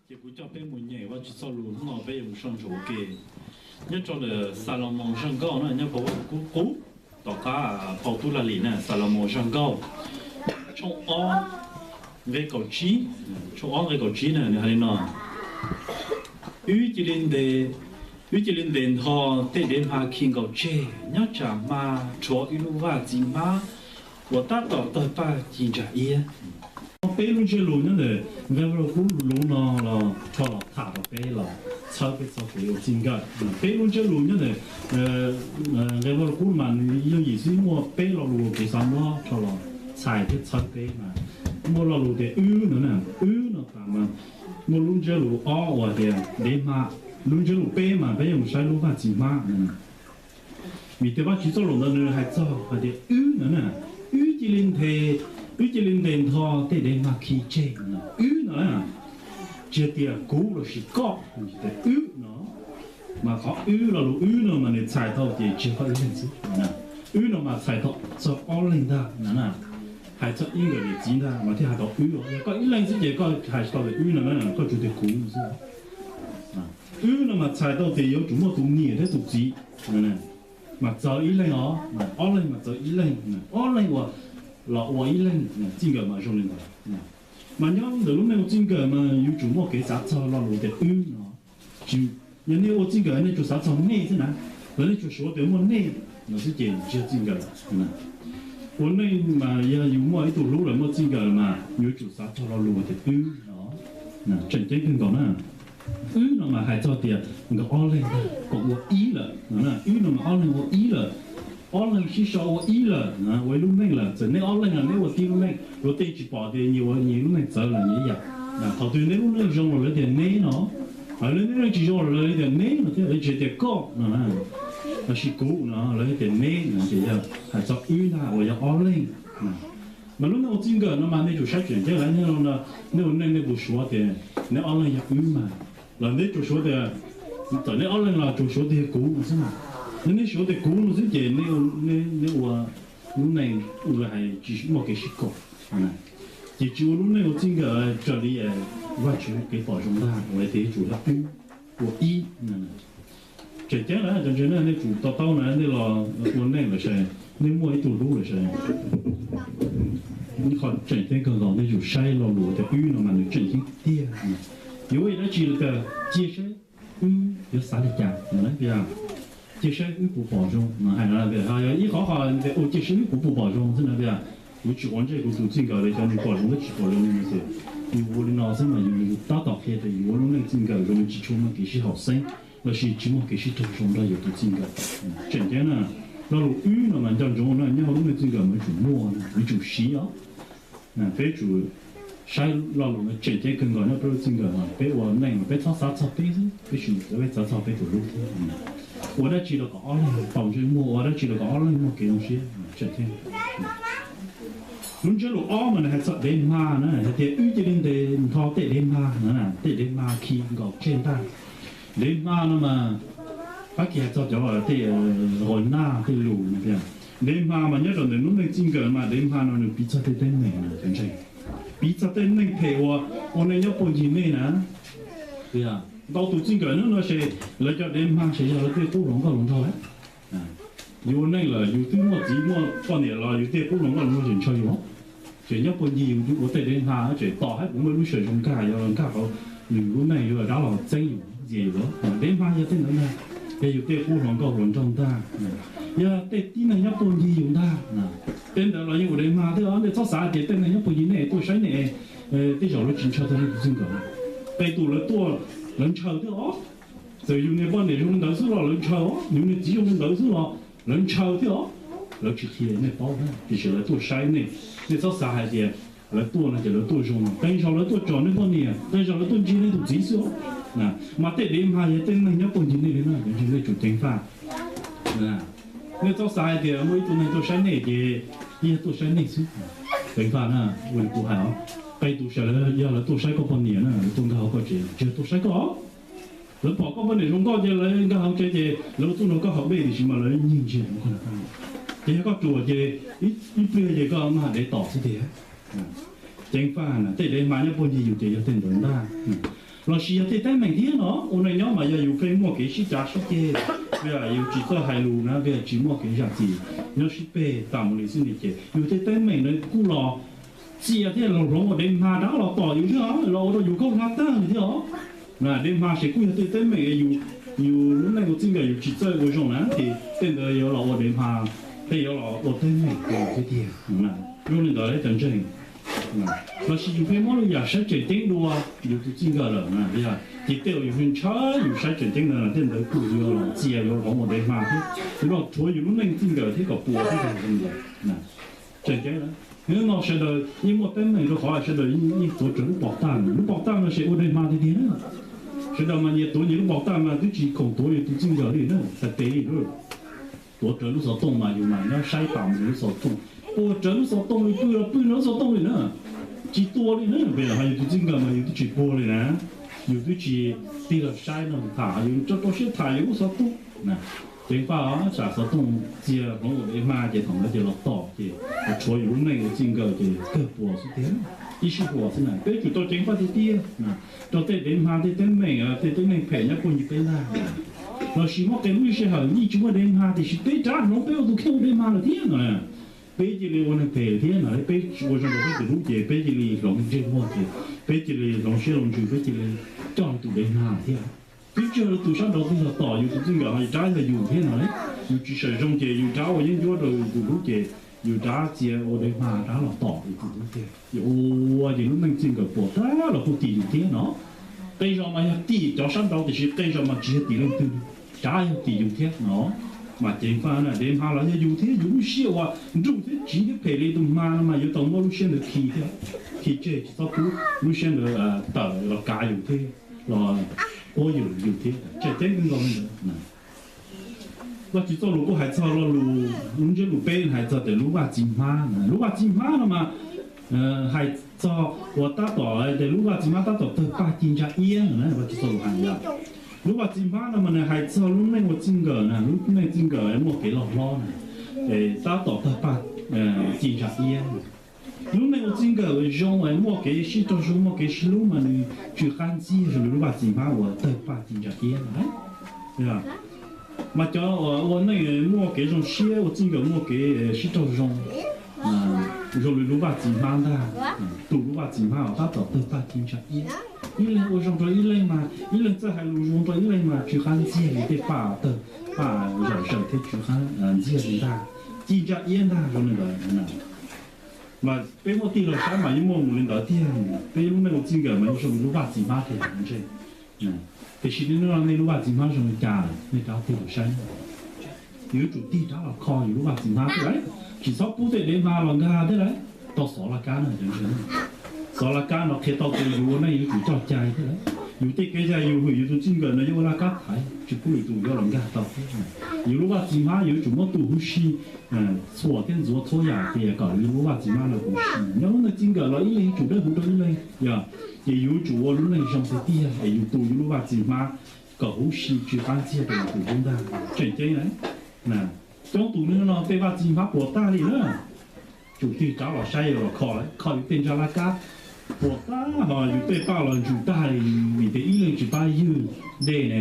Ces kuv coj peb mus nyeem Vajtswv txoj lus hnub no, peb yuav mus soj ntsuam ua ke nyob rau ntawm Xalumoos zaj nkauj na, nyob hauv Vajluskub qub, tom qab phau Tub Laj Lim na, Xalumoos zaj nkauj, tshooj ob, nqe kaum tsib, tshooj ob nqe kaum tsib na, nws hais li no: Wb cia li ntes, wb cia li ntes nto tej dev hma khi nkaus tseg, nyob tsam hma rhuav wb lub vaj txiv hmab uas tab tom tawg paj ci ntsa iab. Peb lub ntsiab lus nyob ntawm nqe Vajluskub luv no los rho los tham rau peb los txhawb peb txoj kev ua txij nkawm. Peb lub ntsiab lus nyob ntawm nqe Vajluskub mas nws yooj yim xwb, muaj peb lo lus kuv xav muab rho los txhais thiab txhawb peb mas muaj lo lus tias wb no na, wb no tas mas muaj lub ntsiab lus ob uas tias dev hma, lub ntsiab lus peb mas peb yuav mus saib lub vaj txiv hmab no. Vim tias Vajtswv txoj lus ntawd nws hais txog hais tias wb no na, wb cia li ntes, wb cia li ntes nto tej dev hma khi tseg no. Wb no na, tsis hais tias kuv lossis koj, wb no, mas qhov wb lo lus wb no mas nws txhais tau tias tsis yog koj ib leeg xwb. Wb no mas txhais tau txog ob leeg ntag no na. Hais txog ib nkawm niam txiv ntag mas thiaj hais tau wb, yog koj ib leeg xwb ces koj hais tsis tau tias wb no na, koj tsuas tias kuv xwb. Wb no mas txhais tau tias yuav tsum muaj tus niam thiab tus txiv. Mas txawv ib leeg os, ob leeg mas txawv ib leeg, ob leeg ua los ua ib leeg, txij nkawm mas zoo li ntawd. Mas nyob ntawm lub neej ua txij nkawm mas yuav tsum muaj kev xav txog lo lus tias wb no. Yog nej ua txij nkawm nej tsuas xav txog nej xwb na, los nej tsuas suav tias muaj nej no xwb ces tsis yog txij nkawm. Ua neej mas yog yus muaj ib tug hlub lawm muaj txij nkawm mas yuav tsum xav txog lo lus tias wb no. Tseem ceeb kawg nkaus na. Wb no mas hais txog tias nkawd ob leeg kom ua ib lawm no. Wb no mas ob leeg ua ib lawm, ob leeg sib sau ua ib lawm, ua ib lub neej lawm. Txawm neb ob leeg los neb ua tib lub neej, luag tej tsis pom tias nyias ua nyias lub neej txawv los nyias ib yam. Thaum twg neb lub neej zoo los lawv tias neb no, hos neb lub neej tsis zoo los lawv tias neb no thiab, lawv tsis tias koj no, lossis kuv no, lawv tias neb no ces yog hais txog wb ntag uas yog ob leeg. Mas lub neej ua txij nkawm no mas nej tsum saib tseem ceeb lawm, nej ua neej nej puas suav tias neb ob leeg yog wb mas, los neb tsuas suav tias, txawm neb ob leeg los tsuas suav tias yog kuv no xwb mas. Neb, neb suav tias kuv no xwb ces neb ua lub neej ua li hais tsis muaj kev sib koom, ces tsis ua lub neej ua txij nkawm raws li Vajtswv kev pom zoo ntag, uas tias yuav tsum yog wb ua ib. Tseem ceeb lawm cov ntseeg na, nej tsum to taub na, nej los ua neej lawm sav, nej muaj ib tug hlub lawm sav, qhov tseem ceeb kawg nkaus nej tsum saib lo lus tias wb no mas nws tseem ceeb tiag. Yuav ua dab tsi los tias cia saib wb yuav xav li cas no, cia saib wb puas pom zoo no. Hais no ib qhov qhov tias cia saib wb puas pom zoo xwb no tias, kuv tsis quav ntsej kuv tus txij nkawm li cov nws pom zoo thiab tsis pom zoo li no ces yus ua li no xwb mas yus tab tom qhia tias yus ua lub neej txij nkawm zoo li tsis tshua muaj kev sib haum xeeb lossis tsis muaj kev sib raug zoo nrog yus tus txij nkawm. Tseem ceeb na, lo lus wb no mas nco ntsoov na, nyob hauv lub neej txij nkawm mas yuav tsum muaj, yuav tsum siv os. Peb tsum saib lo lus no tseem ceeb kawg nkaus nyob peb lub txij nkawm, peb ua neej mas peb txhob xav txog peb xwb, peb tsis, peb xav txog peb tus hlub thiab. Ua dab tsi los kom ob leeg tau ntsej muag, ua dab tsi los kom ob leeg muaj kev zoo siab tseem ceeb. Lub ntsiab lus ob mas nws hais txog dev hma na, hais tias wb cia li ntes nto tej dev hma no, tej dev hma khi nkaus tseg ntag. Dev hma no mas Fab Kis hais txog cov tej qhov naj tej lus no tias, dev hma mas nyob rau ntawm lub neej txij nkawm mas dev hma no nws piv txog tej teeb meem, piv txog tej neeg phem uas ua neej nyob puag ncig nej na. Ntau tus txij nkawm hnub no ces lawv cov dev hma ces yog lawv tej qub hluas nkauj hluas nraug lawm. Yus ua neej lawm yus twb muaj txiv muaj poj niam los yus tej qub hluas nkauj hluas nraug tseem ntshaw yus. Ces nyob puag ncig yus ua tej dev hma ces tos hab puas muaj ib lub sij hawm zoo nkag, yog nkag hauv nws lub neej yuav rov los txeeb yus ntxias yus. Dev hma yog tej ntawd ntag, yog yus tej qub hluas nkauj hluas nraug ntag, yog tej tib neeg nyob puag ncig yus ntag. Tej ntawd los yeej ua dev hma thiab os. Nej txhob xav tias tej neeg nyob puag ncig nej tuaj saib nej, tej zaum lawv tsis ntshaw txog nej tus txij nkawm. Tej tus lawv tuaj, lawv ntshaw thiab os. Txawm yus niag poj niam zoo li ntawd xwb los lawv ntshaw os, yus niag txiv zoo li ntawd xwb los lawv ntshaw thiab os. Lawv tsis qhia nej paub na, tiam sis lawv tuaj saib nej. Nej txhob xav hais tias lawv tuaj no ces lawv tuaj zoo no, qee zaug lawv tuaj tsom nej poj niam, qee zaug lawv tuaj ntsig nej tus txiv xwb os. Mas tej dev hma yog tej neeg nyob puag ncig nej li no, nej tsum ceev faj. Nej txhob xav hais tias muaj ib tug neeg tuaj saib nej ces yog tuaj saib nej xwb. Ceev faj na, ua li kuv hais os, qee tus sawv daws yog lawv tuaj saib koj poj niam na, lawv tuaj nkag hauv koj tsev, tsis yog tuaj saib koj. Lawv pom koj poj niam zoo nkauj ces lawv nkag hauv tsev ces lawv ua txuj nrog koj haus dej tiam sis mas lawv nyiag ntsia koj. Ces yog koj ruam ces ib pliag ces koj mag dev tom xwb tiag. Ceev faj na, tej dev hma nyob puag ncig yus ces yog tej ntawd ntag. Lossis yog tej teeb meem thiab no, ua neej nyob mas yog yus pheej muaj kev sib cav sib ceg, yus tsis txawj hais lus na, tsis muaj kev zam txim, nyob sib peg tas mus li xwb ne, ces yus tej teeb meem na kuj los txia thiab los hloov ua dev hma rov los tom yus thiab, los ua rau yus khaub hlab tag thiab os. Dev hma ces kuj yog tej teeb meem yus, yus lub neej ua txij nkawm yus tsis txawj ua zoo na, ces tej ntawd yuav los ua dev hma, tej yuav los ua teeb meem rau yus thiab tiag. Zoo li ntawd cov ntseeg, lossis yus pheej muab lub yam saib tseem ceeb dua yus tus txij nkawm lawm na, ces tej uas yus ntshaw yus saib tseem ceeb ntawd na, tej ntawd kuj yuav los txia yuav hloov ua dev hma thiab, yuav los rhuav yus lub neej txij nkawm thiab kom puas thiab. Tseem ceeb, hnub no sawv daws yeej muaj teeb meem rau qhov sawv daws yeej tuav rawv lub pov tag, lub pov tag no ces ua dev hma tiag tiag na. Sawv daws mas nyias tuav nyias lub pov tag mas twb tsis khoom tuav yus tus txij nkawm li na, txhais tes li. Tuav rawv lub xov tooj mas yus mas nyob saib tas mus lub xov tooj, puag rawv lub xov tooj li, pw los pw nrog lub xov tooj li na, tsis tua li na. Vim ho yus tus txij nkawm mas yus twb tsis puag li na, yus twb tsis tig los saib no tham, yus tso rau siab tham yus lub xov tooj. Ceev faj os, tsam xov tooj txia hloov ua dev hma ces thaum ntawd ces los tom ces los rhuav yus lub neej ua txij nkawm ces kawg puas xwb tiag, ib sij huam xwb na. Peb tsum tau ceev faj tiag tiag rau tej dev hma tej teeb meem, tej teeb meem phem nyob puag ncig peb ntag. Lossis muaj qee lub sij hawm yeej tsis muaj dev hma tiam sis peb rov hloov peb ua tus kheej ua dev hma lawm thiab no. Peb cia li ua neeg phem thiab no, peb tsis ua zoo rau peb tus hlub ces peb cia li hloov ntsej muag ces peb cia li hloov siab hloov ntsws, peb cia li coj tus dev hma thiab. Twb tsis yog tus sab nraud twb yog tom yus tus txij nkawm ho rov yog yus thiab no. Yus tsis sawm zoo ces yus rov ua yeeb ncuab rau yus tus hlub ces yus rov txia ua dev hma rov los tom yus tus hlub thiab. Yus ua ces lub neej txij nkawm puas tag los kuj tim yus thiab no. Qee zaus mas yog tim cov sab nraud tiam sis qee zaus mas tsis yog tim leej twg, rov yog tim yus thiab no. Mas ceev faj na, dev hma los yog yus thiab, yus lub siab uas nruj thiab tsiv thiab phem li tus hma no mas yuav tau muab lub siab ntawd khi thiab, khi tseg tsis txhob pub lub siab ntawd tawm los kav yus thiab los quab yus yus thiab. Tseem ceeb kawg nkaus li ntawd. Vajtswv txoj lus kuj hais txog lo lus, lub ntsiab lus peb hais txog tias lub vaj txiv hmab. Lub vaj txiv hmab no mas hais txog uas tab tom tias lub vaj txiv hmab tab tom tawg paj ci ntsa iab no na, Vajtswv txoj lus hais yom. Lub vaj txiv hmab no mas nws hais txog lub neej ua txij nkawm na, lub neej txij nkawm muaj kev loj hlob na, tab tom tawg paj ci ntsa iab. Lub neej ua txij nkawm zoo es muaj kev sib raug zoo, muaj kev sib hlub mas nws tsw qab ntxiag zoo li lub vaj txiv hmab uas tawg paj ci ntsa iab. Mas cov ua neej muaj kev zoo siab ua txij nkawm muaj kev sib raug zoo zoo li lub vaj txiv hmab ntag. Tus lub vaj txiv hmab uas tab tom tawg paj ci ntsa iab, ib leeg ua zoo rau ib leeg mas, ib leeg txawj hais lus zoo rau ib leeg mas tsw qab ntxiag li tej paj tawg, paj zaum zaws thiab tsw qab ntxiag li ntag, ci ntsa iab ntag zoo li ntawd. Mas peb muab tig los saib mas yeej muaj mus li ntawd tiag. Peb lub neej ua txij nkawm mas yeej zoo li lub vaj txiv hmab tiag ntseeg. Tiam sis nej, nej lub vaj txiv hmab zoo li cas, nej rov tig los saib. Yuav tsum tig rov los kho yus lub vaj txiv hmab thiab lauj, tsis txhob pub tej dev hma los nkag thiab lauj. Tau xov laj kab no, xov laj kab no qhia tau tias yus ua neej yuav tsum coj cai thiab lauj. Yus tej kev cai yus hwm yus tus txij nkawm no yuav ua laj kab thaiv tsis pub lwm tus yuav los nkag tau thiab. Yus lub vaj txiv hmab yuav tsum muab tu huv si txhuam thiab ntxuav txhua yam tias kom yus lub vaj txiv hmab no huv si. Nyob lub neej txij nkawm los ib leeg yuav tsum dawb huv rau ib leeg yom. Ces yus yuav tsum ua lub neej zoo tiag tiag es yus tu yus lub vaj txiv hmab kom huv si tsw qab ntxiag rau yus tus hlub ntag. Tseem ceeb na, coob tus hnub no tej vaj txiv hmab puas tag li na. Tsum tig rov los saib los kho, kho yus tej ntsa laj kab puas tag ho yus tej paj los ntsws tag li, vim tias ib leeg tsis pab ywg dej ne,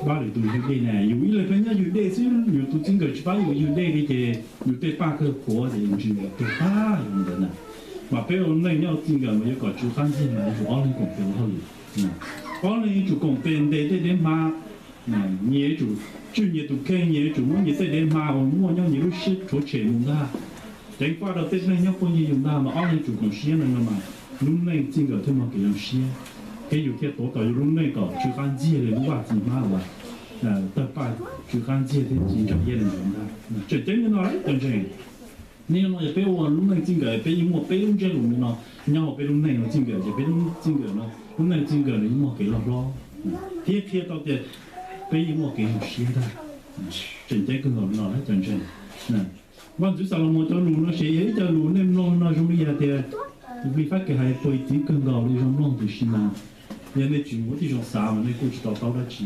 pab lwm tus ywg dej ne, yus ib leeg pheej nyob ywg dej xwb, yus tus txij nkawm tsis pab yus ywg dej li ces yus tej paj kawg qhuav ces ntsws puas tag li ntawd na. Mas peb ua neej nyob txij nkawm mas yuav kom tsw qab ntxiag mas yuav tsum ob leeg koom tes ua hauj lwm. Ob leeg yuav tsum koom tes ntes tej dev hma. Nyias yuav tsum tswj nyias tus kheej, nyias yuav tsum muab nyias tej dev hma uas muaj nyob nyias lub siab rhuav tshem mus ntag. Ceev faj rau tej neeg nyob puag ncig yus ntag mas ob leeg tsum koom siab no mas lub neej txij nkawm thiaj muaj kev zoo siab, thiab yus thiaj tuav kom yus lub neej kom tsw qab ntxiag li lub vaj txiv hmab uas tawg paj tsw qab ntxiag thiab ci ntsa iab li ntawd ntag. Tseem ceeb li no cov ntseeg. Nim no yog peb ua lub neej txij nkawm peb yeej muaj peb lub ntsiab lus li no nyob hauv peb lub neej txij nkawm ces peb lub txij nkawm no, lub neej txij nkawm no yeej muaj kev loj hlob thiab qhia tau tias peb yeej muaj kev zoo siab ntag. Tseem ceeb kawg nkaus li no cov ntseeg. Vaj ntxwv Xalumoos cov lus no ces yog ib co lus nej mloog no zoo li yog tias li fab kis hais pua txiv kawg nkaus li zoo mloog tiam sis mas yog nej tsis muaj tej zoo xav mas nej kuj tsis to taub dab tsi.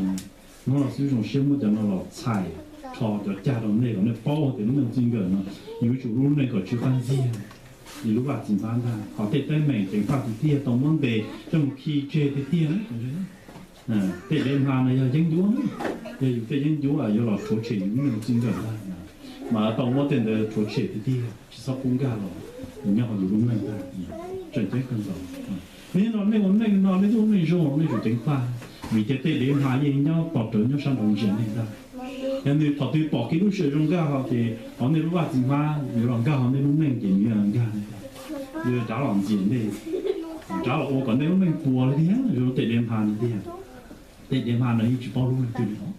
Hnub no xwb zoo siab muab cov no los txhais rho cov cag rau nej kom nej paub tias lub neej txij nkawm no yuav tsum lub neej kom tsw qab ntxiag. yus lub vaj txiv hmab ntag. Ho tej teeb meem ceev faj tiag tiag tau muab ntes coj mus khi tseg tiag tiag na. Tej dev hma no yog yeeb ncuab, yog yus tej yeeb ncuab yuav los rhuav tshem yus lub neej txij nkawm ntag. Mas tau muab tej ntawd rhuav tshem tiag tiag, tsis txhob pub nkag los nyob hauv yus lub neej ntag. Tseem ceeb kawg nkaus. Nim no nej ua neej no nej twb ua neej zoo, nej tsum ceev faj, vim tias tej dev hma yeej nyob pom rawv nyob sab nraud ntsia nej ntag. Yog nws thaum twg pom kev lub sij hawm zoo nkag hos ces hauv nej lub vaj txiv hmab yuav los nkag hauv nej lub neej ces nws yeej nkag nej ntag. Yuav rov los ntxias nej, rov los ua kom nej lub neej puas li thiab zoo tej dev hma no tiag. Tej dev hma no yeej tsis paub hlub leej twg li os.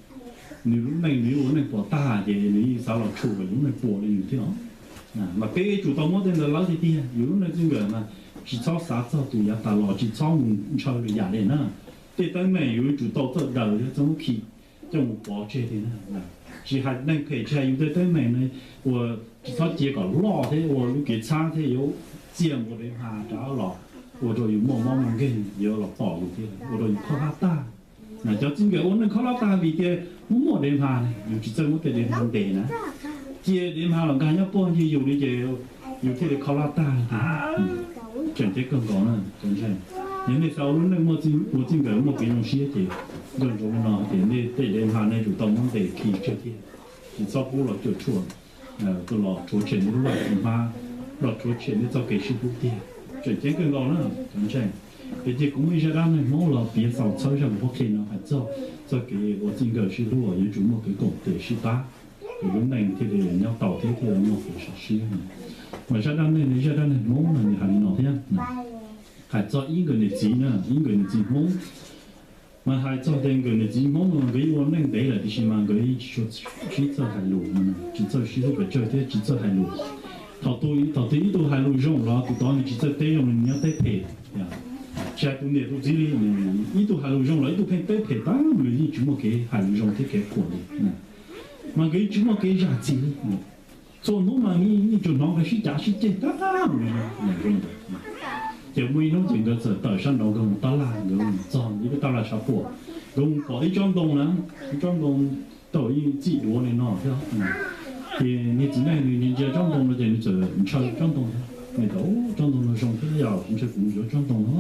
Nws lub neej nws ua neej puas tag ces nws yeej xav los tshum kom yus lub neej puas li nws thiab os. Mas peb tsum tau muab tej ntawd lawv tiag tiag, yus lub neej txij nkawm mas tsis txhob xav txog tus yav tas los, tsis txhob mus ntshaw lwm yam li na. Tej teeb meem yus yuav tsum tau txawj daws thiab txhob muab khi coj mus pov tseg tiag na. Tsis hais neeg phem tsis hais yus tej teeb meem no, ua tsis txhob cia kom loj thiab ua lub kev txhab thiab yuav txia npua dev hma rov los ua rau yus muaj mob muaj nkeeg, yuav los tom yus thiab ua rau yus khob hlab tag. Cov txij nkawm ua neej khob hlab tag vim tias muaj muaj dev hma, yus tsis txawj muab tej dev hma ntes na. Cia dev hma los nkag nyob puag ncig yus li ces yus thiaj li khob hlab tag li tiag. Tseem ceeb kawg nkaus na cov ntseeg. Yog nej xav ua lub neej muaj ua txij nkawm muaj kev zoo siab ces nco ntsoov li no tias nej tej dev hma nej tsum tau muab ntes khi tseg thiab, tsis txhob pub los cuam tshuam, los rhuav tshem nej lub vaj txiv hmab, los rhuav tshem nej txoj kev sib hlub tiag. Tseem ceeb kawg nkaus na cov ntseeg. Ces cia kuv muaj ib zaj dab neeg Hmoob los piav xaus txhawb zaj kuv qhia no hais txog txoj kev ua txij nkawm sib hlub uas yuav tsum muaj kev koom tes sib pab, ces lub neej thiaj li nyob tau thiab thiaj li muaj kev zoo siab. Mas zaj dab neeg no zaj dab neeg Hmoob no nws hais li no thiab. Hais txog ib nkawd niam txiv na, ib nkawd niam txiv Hmoob. Mas hais txog tias nkawd niam txiv Hmoob no nkawd yeej ua neej ntev lawm tiam sis mas nkawd yeej tsis tshua sib txawj hais lus, tsis txawj sib hlub pes tsawg thiab tsis txawj hais lus. Thaum twg ib tug hais lus zoo los tus tod nws tsis txawj teb zoo li, nws nyob teb phem. Tsis hais tus niam tus txiv li, ib tug hais lus zoo los ib tug pheej teb phem tag, nws yeej tsis muaj kev hais lus zoo thiab kev khuam li. Mas nkawd yeej tsis muaj kev zam txim li. Txhua hnub mas yeej tsuas hnov nkawd sib cav sib ceg tag li. Ces muaj ib hnub ces nkawd txawm tawm sab nraud nkawd mus tab laj, nkawd mus txog ib lub tab laj tshav puam, nkawd mus pom ib tsob ntoo na, ib tsob ntoo tau yeej txij duav li no thiab. Ces niag txiv neej nws ntsia ntsia tsob ntoo no ces nws txawm ntshaw tsob ntoo thiab. Nws tau tsob ntoo no zoo thiab yog kuv ntshe kuv yuav tsob ntoo no.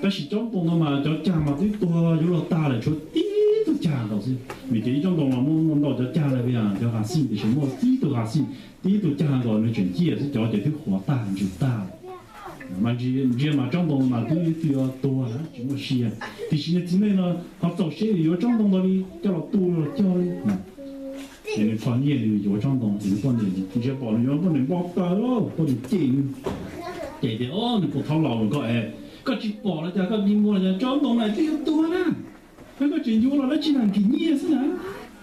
Tab sis tsob ntoo no mas cov cag mas twb tuag yuav luag tag lawm, tshuav tib tug cag nkaus xwb. Vim tias ib tsob ntoo los muaj ntau cov cag lawm, cov hav xij tiam sis muaj tib tug hav xij, tib tug cag nkaus nws tseem ciaj xwb, cov ces twb qhuav tag ntsws tag. Mas ntsia mas tsob ntoo mas twb yuav tuag na, tsis muaj sia. Tiam sis niag txiv neej no ho txaus siab yuav tsob ntoo ntawd li coj los tu los cog li. Ces nws txhos nyiaj nws yuav tsob ntoo ces nws poj niam ntsia pom nws yuav, poj niam npau taws, poj niam cem nws. Ces tias, Ob, nws puas thab laus lawm koj es, koj tsis pom los cas, koj tsis muaj los cas, tsob ntoo no twb yuav tuag na. Koj tseem yuav los dab tsi na, nkim nyiaj xwb na.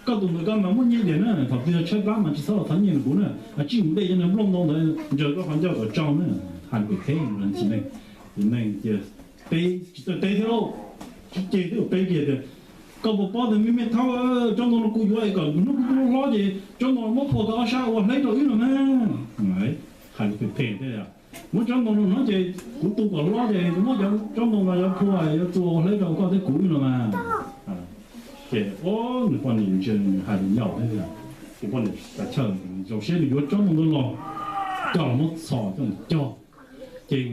Koj tus ntawd koj mas muaj nyiaj diam na, thaum twg tshaib plab mas tsis txhob los thov nyiaj rau kuv na, tsij mus dej cov niag nplooj ntoo ntawd ntsaws koj qhov ncauj kom tsau na. Hais lus phem rau niag txiv neej, txiv neej tias, Teb tsis txawj teb thiab lauj, tsis ceg thiab, teb kiag tias, Koj puas paub tias me me thaub, tsob ntoo no kuv yuav es kom hnub kuv lub hlob ces tsob ntoo no muab phua tau ob sab ua hleb rau wb no na. Hais lus phem phem thiab, Muab tsob ntoo no hnov ces kuv tu kom hlob ces kuv muab cov tsob ntoo no yuav phua yuav txua ua hleb rau koj thiab kuv wb no mas. Ces nws poj niam ntsia nws hais lus nyaum thiab, ces poj niam kav chawj zaum siab nws yuav tsob ntoo ntawd los, coj los muab txhos coj mus cog. Ces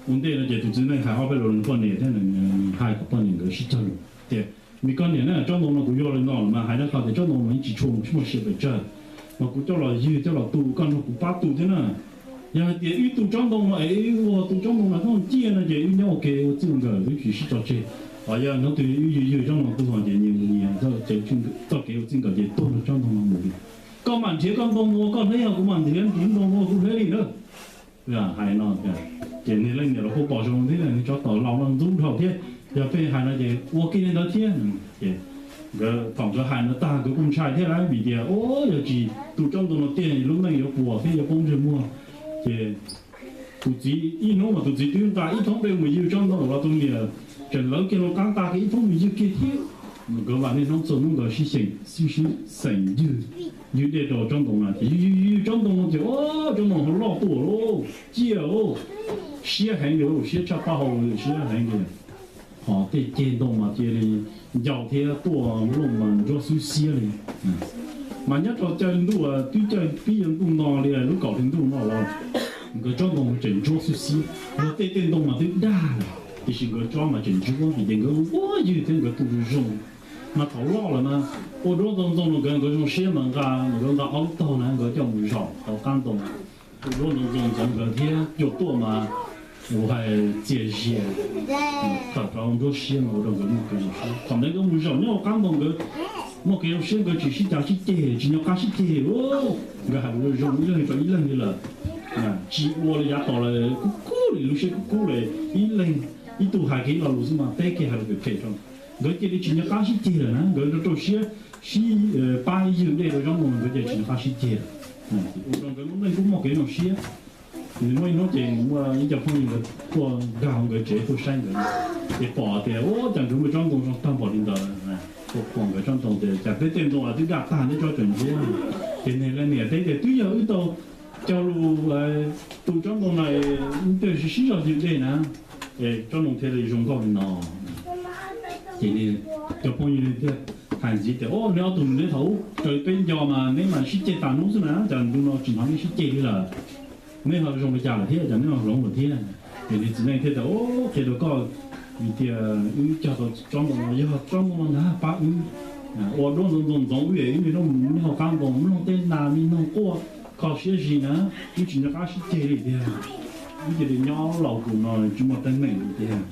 ua ntej no ces tus txiv neej hais ob peb lo nws poj niam thiab, nws hais kom poj niam nkawd sib cog lus tias, Me koj niam na, tsob ntoo no kuv yuav los no mas hais rau koj tias tsob ntoo no yeej tsis tshua muaj sia pes tsawg, mas kuv coj los ywg coj los tu, koj nrog kuv pab tu thiab na. Yog hais tias wb tu tsob ntoo no es wb ua tu tsob ntoo no txhob ciaj no ces wb nyob ua ke ua txij ua nkawm wb tsis sib tso tseg. Ho yog hnub twg wb ywg ywg tsob ntoo tu ho ces nyias mus nyias, txoj kev ua txij nkawm ces tuag rau tsob ntoo no mus li. Koj mam nrhiav koj ntoo ua koj hleb, yog kuv mam nrhiav kuv ntoo ua kuv hleb li na. Hais no, ces niag leej niam los kuj pom zoo thiab, niag tsov tom laus no ntxub dhau thiab, yog pheej hais no ces ua kiag li ntawd thiab. Ces nkawd thaum nkawd hais no tag nkawd kuj ntshai thiab lauj, vim tias, Ua, yog tsis tu tsob ntoo no tiag lub neej yuav puas thiab yuav poob ntsej muag. Ces tus txiv ib hnub mas tus txiv twb nqa ib thoob dej mus ywg tsob ntoo los tus niam tseem lawv kiag lub qab nqa kiag ib thoob mus ywg kiag thiab. Nkawd mas niaj hnub txhua hnub nkawd sib xeem, sib xeem ywg, ywg dej rau tsob ntoo na ces ywg ywg ywg tsob ntoo no ces, Ua, tsob ntoo ho loj tuaj lauj, ciaj lauj, siab heev li lauj, siab tshaj paj hau, siab heev li. Ho tej ceg ntoo mas cia li ncau thiab tuaj nplooj mas ntsuab xwb xiab li. Mas nyob rau caij ntuj twb caij pib yuav ntuj no li lub kaum hli ntuj no los, Nkawd tsob ntoo tseem ntsuab xwb xwb, luag tej tej ntoo mas twb daj lawm, tiam sis nkawd tsob mas tseem ntsuab vim ces nkawd ua ywg thiab nkawd tu zoo zoo. Mas thaum loj lawm na, ua duab ntxoov ntxoo rau nkawd, nkawd zoo siab mas nqa, nkawd nqa ob lub tog na nkawd coj mus zaum hauv qab ntoo. Ua duab ntxoov ntxoo ntxoov nkawd thiab cua tuaj mas ua hais txias zias thawm rau nruab siab mas ua rau nkawd muaj kev zoo siab. Thaum ntawd nkawd mus zaum nyob hauv qab ntoo nkawd muaj kev zoo siab, nkawd tsis sib cav sib ceg, tsis nco qab sib ceg li. Nkawd hais lus zoo ib leeg rau ib leeg li lawm. Tsis ua li yav tas lawm, kub kub li, lub siab kub kub li, ib leeg ib tug hais kiag ib lo lus xwb mas teb kiag hais lus phem phem rau. Nkawd cia li tsis nco qab sib ceg lawm na, nkawd rau rau siab sib pab ywg dej rau zaub no, nkawd cia li tsis nco qab sib ceg lawm. Ua rau nkawd lub neej kuj muaj kev zoo siab. Nws muaj ib hnub ces muaj ib co phooj ywg nkawd tuaj nkag hauv nkawd tsev tuaj saib nkawd, ces pom tias ua cas nkawd muaj tsob ntoo zoo tag npaum li ntawd. Tuaj qhuas nkawd tsob ntoo tias cas peb tej ntoo twb daj tag, neb tsob tseem ntsuab. Ces nws niam teb tias twb yog wb tau cog lus tu tsob ntoo na, wb thiaj sib zog ywg dej na, es tsob ntoo thiaj li zoo nkauj li no. Ces cov phooj ywg thiaj hais ntxiv tias, o, neb ob tug neb thaum ub raws peb nco mas neb mas sib ceg tas hnub xwb na, cas ntu no tsis hnov neb sib ceg li lawm. Neb ho zoo li cas lawm thiab, cas neb ho hloov lawm thiab? Ces nws txiv neej thiaj tias, o, qhia rau koj, vim tias wb cog tau tsob ntoo no, yog tsob ntoo no ntag pab wb ua duab ntxoov ntxoo wb es wb niaj hnub mus nyob hauv qab ntoo mloog tej nas me noog quaj kho siab zis na, wb tsis nco qab sib ceg li tiag. Wb cia li nyob laus tus no tsis muaj teeb meem li tiag.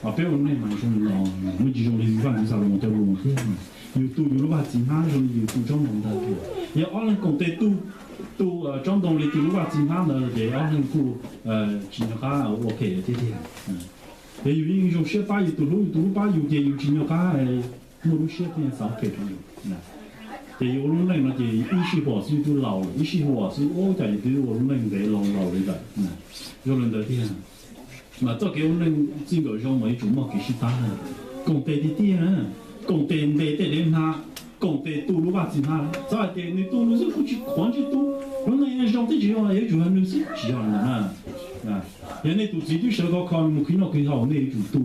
Mas peb ua neej mas zoo li no, muaj tsis zoo li Vaj Ntxwv Xalomoos cov lus thiab. Yus tu yus lub vaj txiv hmab zoo li yus tu tsob ntoo ntag. Yog ob leeg koom tes tu, tu tsob ntoo li tus lub vaj txiv hmab ntawd ces ob leeg kuj tsis nco qab ua phem thiab tiag. Ces yus yeej zoo siab pab yus tus hlub, yus tus hlub pab yus ces yus tsis nco qab muaj lub siab thiab xav phem rau yus. Ces yus ua lub neej no ces ib sij huam xwb twb laus lawm, ib sij huam xwb ua cas yus twb ua lub neej ntev laus laus li lawm. Zoo li ntawd tiag, mas txoj kev ua neej txij nkawm zoo mas yuav tsum muaj kev sib pab, koom tes tiag tiag, koom tes ntes tej dev hma, koom tes tu lub vaj txiv hmab. Txhob hais tias nws tu nws xwb kuv tsis qhuav ntsej tu, lub neej zoo thiab tsis zoo yuav tsum yog nws xwb, tsis yog li ntawd na. Yog nej tus txiv twb sawv khov kho mus khwv noj khwv haus, nej yuav tsum tu,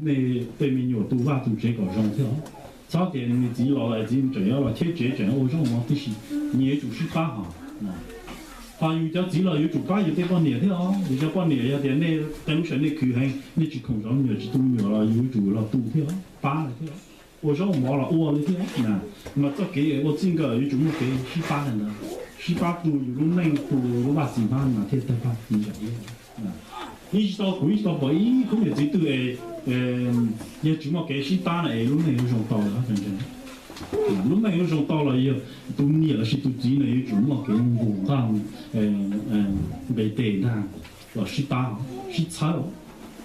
nej tej me nyuam tu vaj tu tsev kom zoo thiab. Txhob tias nws txiv los lawm txiv tseem yuav los cheb tsev tseem ua zaub mov tib si, nyias yuav tsum sib pab hos. Hos yus cov txiv los yuav tsum pab yus tej poj niam thiab os. Yus cov poj niam yog tias nej tej lub sij hawm nej khwv heev, nej tsis khoom cov me nyuam tsis tu me nyuam los yus yuav tsum los tu thiab, pab lawv thiab, ua zaub mov los ua li thiab. Mas txoj kev ua txij nkawm yuav tsum muaj kev sib pab li ntawd, sib pab tu yus lub neej tu lub vaj txiv hmab mas thiaj tawg paj txiv ntsais iab. Yeej tsis tau, kuv yeej tsis tau pom ib khub niam txiv twg es yog tsis muaj kev sib pab na es lub neej yuav zoo tau los tseeb. Lub neej yuav zoo tau los yog tus niam lossis tus txiv na yuav tsum muaj kev nqus nqaj npe tes ntag los sib pab, sib txhawb.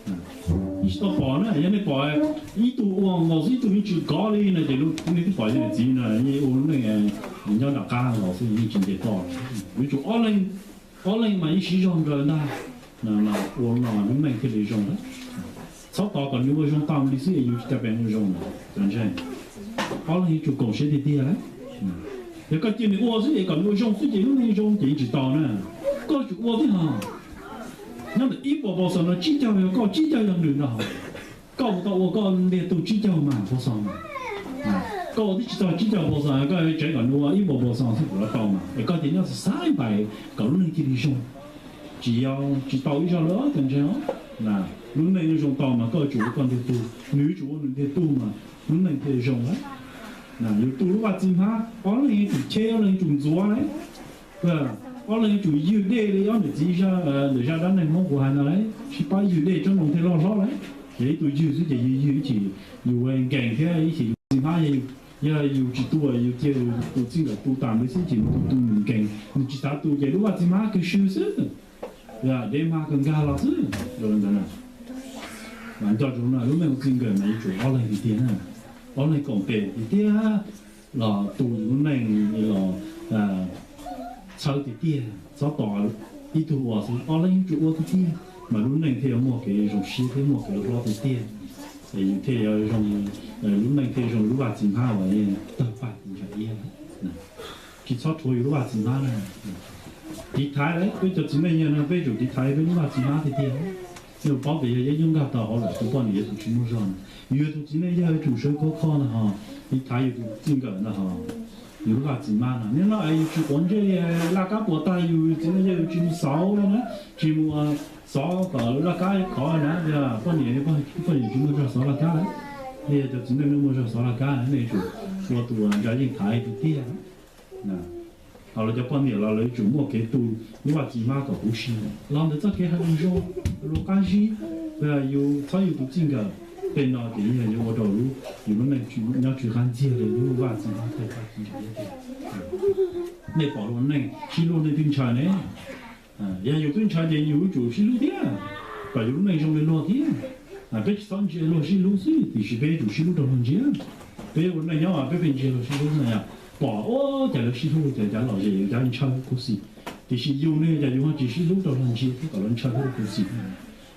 Yeej tsis tau pom na, yog nej pom ib tug ua nkaus xwb ib tug yeej tsis kov li no ces nej twb pom yog niam txiv no ua lub neej nyob nram qab los xwb yeej tsis nce toj. Yuav tsum ob leeg, ob leeg mas yeej siv zog nkaus ntag, ua no lub neej thiaj li zoo. Txhob tos kom nws ua zoo tau li xwb es yus tsis tau pem ua zoo na. Ob leeg yuav tsum koom siab tiag tiag. Yog koj cia nws ua xwb es kom nws ua zoo xwb ces lub neej zoo ces yeej tsis tau na. Koj yuav tsum ua thiab hos. Nyob ntawm ib puas pau xos no tsib caug yog koj tsib caug yog nws no. Koj ua tau ua koj ntiag tug tsib caug mas pau xos mas. Koj ua twb tsis txog tsib caug pau xos koj tseev kom nws ua ib puas pau xos xwb puas tau mas es koj cia nyob xav xav npaim kom lub neej cia li zoo. Tsis yog, tsis tau ib zaug li os, tag ntshe os. Lub neej yuav zoo tau mas koj yuav tsum ua koj ntiag tug, nws yuav tsum ua nws ntiag tug mas lub neej thiaj zoo lawm. Yus tu lub vaj txiv hmab, ob leeg yuav tsum cheb, ob leeg yuav tsum ntxuav lawm. Ob leeg yuav tsum ywg dej li ob niam txiv ntawm zaj dab neeg Hmoob kuv hais ntawd lawm, sib pab ywg dej tsob ntoo thiaj loj hlob lawm. Yog ib tug ywg xwb ces yus ywg ib chim yus nkees thiab ib chim lub txiv hmab yog yus tsis tu, yus cia yus tus txij nkawm tu tas nws xwb ces nws tu tu nws nkees, nws tsis xav tu ces lub vaj txiv hmab kawg swb xwb, dev hma kawg nkag los xwb. Nco ntsoov na, lub neej ua txij nkawm mas yuav tsum ob leeg tiag tiag na, ob leeg koom tes tiag tiag los tu yus lub neej los txhawb tiag tiag, txhob tos ib tug ua xwb, ob leeg yuav tsum ua tiag tiag mas lub neej thiaj yuav muaj kev zoo siab thiab muaj kev hlob tiag tiag. Es yus thiaj yuav zoo, lub neej thiaj zoo li lub vaj txiv hmab uas tawg paj txiv ntsais iab lawm. Tsis txhob rhuav yus lub vaj txiv hmab na. Tiv thaiv, peb cov txiv neej yawg no peb tsum tiv thaiv peb lub vaj txiv hmab tiag tiag. Yus paub tias yog yeeb ncuab nkag tau hauv lawm tus poj niam yuav tsum tsis muaj zog na. Yus yog tus txiv neej yawg yuav tsum sawv khov kho ntag hos, tiv thaiv yus tus txij nkawm ntag hos. Yus lub vaj txiv hmab no, nim no es yus tsis quav ntsej, laj kab puas tag yus txiv neej yog yus tsis mus xauv na, tsis mus xov kom laj kab khov na, poj niam, poj niam tsis muaj zog xov laj kab, nej yog cov txiv neej nej muaj zog xov laj kab, nej yuav tsum ua tus ntsa yeej thaiv tiag tiag. Ho lawv cov poj niam los lawv yuav tsum muaj kev tu lub vaj txiv hmab kom huv si los ntawm txoj kev hais lus zoo, lus qab zib, yus txhob yus tus txij nkawm. Tej no ces yog yuav ua rau yus lub neej nyob tsw qab ntxiag li lub vaj txiv hmab tej paj txiv ntsa iab tiag. Nej pom luag neej sib hlub nej twb ntshaw ne. Yog yus twb ntshaw ces yus yuav tsum sib hlub thiab, kom yus lub neej zoo li luag thiab. Peb tsis txhob ntsia luag sib hlub xwb, tiam sis peb yuav tsum sib hlub rau luag ntsia. Peb ua neej nyob peb pheej ntsia luag sib hlub na, yog pom ua cas lawv sib hlub ces cov lom zem, cov ntshaw khuv xim, tiam sis yus ne cas yus ho tsis sib hlub rau luag ntsia thiab kom lawv ntshaw khuv xim.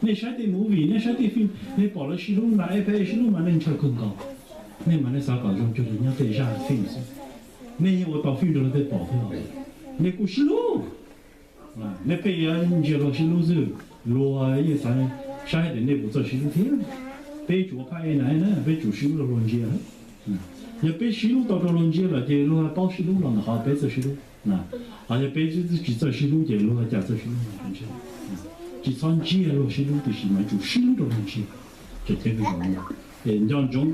Nej saib tej movie, nej saib tej film, nej pom lawv sib hlub mas eb peb sib hlub mas nej ntshaw kawg nkaus. Nej mas nej xav kom zoo cuag li nyob tej zaj film xwb. Nej yeej ua tau film rau luag tej pom thiab os. Nej kuj sib hlub. Nej pheej yuav ntsia luag sib hlub xwb, luag yeej xav saib tias nej puas txawj sib hlub thiab. Peb yuav tsum ua phaj ej na, peb tsum sib hlub rau luag ntsia. Yog peb sib hlub tau rau luag ntsia lawm ces luag paub sib hlub los ntawm qhov peb txawj sib hlub. Ho yog peb tsis txawj sib hlub ces luag cas txawj sib hlub. Tsis txhob ntsia luag sib hlub tiam sis mas yuav tsum sib hlub rau luag ntsia. Tseem ceeb zoo, es nco ntsoov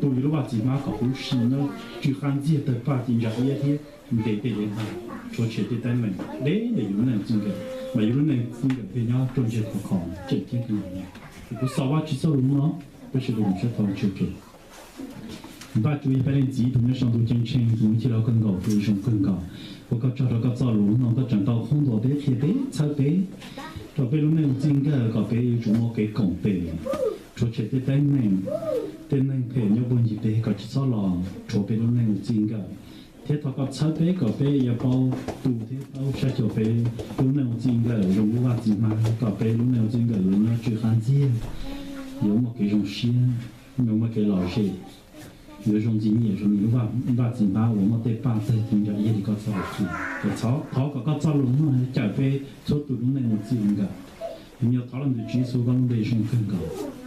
tu yus lub vaj txiv hmab kom huv si nyob tsw qab ntxiag tawg paj ci ntsa iab thiab ntes tej dev hmab, rhuav tshem tej teeb meem deb ntawm yus lub neej txij nkawm, mas yus lub neej txij nkawm thiaj nyob ruaj ntseg khov kho tseem ceeb kawg nkaus. Kuv xav Vajtswv txoj lus no, peb sawv daws mus sab tau tso tseg. Vajtswv yog peb leej txiv tus nyob saum ntuj ceeb tsheej, tus muaj cij loj kawg nkaus, tus zoo kawg nkaus. Ua koj tsaug rau koj txoj lus no, koj tseem tau qhuab ntuas peb, qhia peb, txhawb peb rau peb lub neej ua txij nkawm kom peb yuav tsum muaj kev koom tes, rhuav tshem tej teeb meem, tej neeg phem nyob puag ncig peb kom tsis txhob los rhuav peb lub neej ua txij nkawm, thiab thov koj txhawb peb kom peb yuav paub tu thiab paub saib xyuas peb lub neej ua txij nkawm zoo li vaj txiv hmab, kom peb lub neej ua txij nkawm yuav nyob tsw qab ntxiag, yuav muaj kev zoo siab, yuav muaj kev lom zem, yuav zoo ntxim nyiam zoo li lub vaj txiv hmab uas muaj tej paj tawg ci ntsa iab li koj txoj lus qhia. Thov kom koj txoj lus no cawm peb txhua tus lub neej ua txij nkawm. Nyuam qhuav thov los ntawm Tswv Yexus koj lub npe zoo kawg nkaus.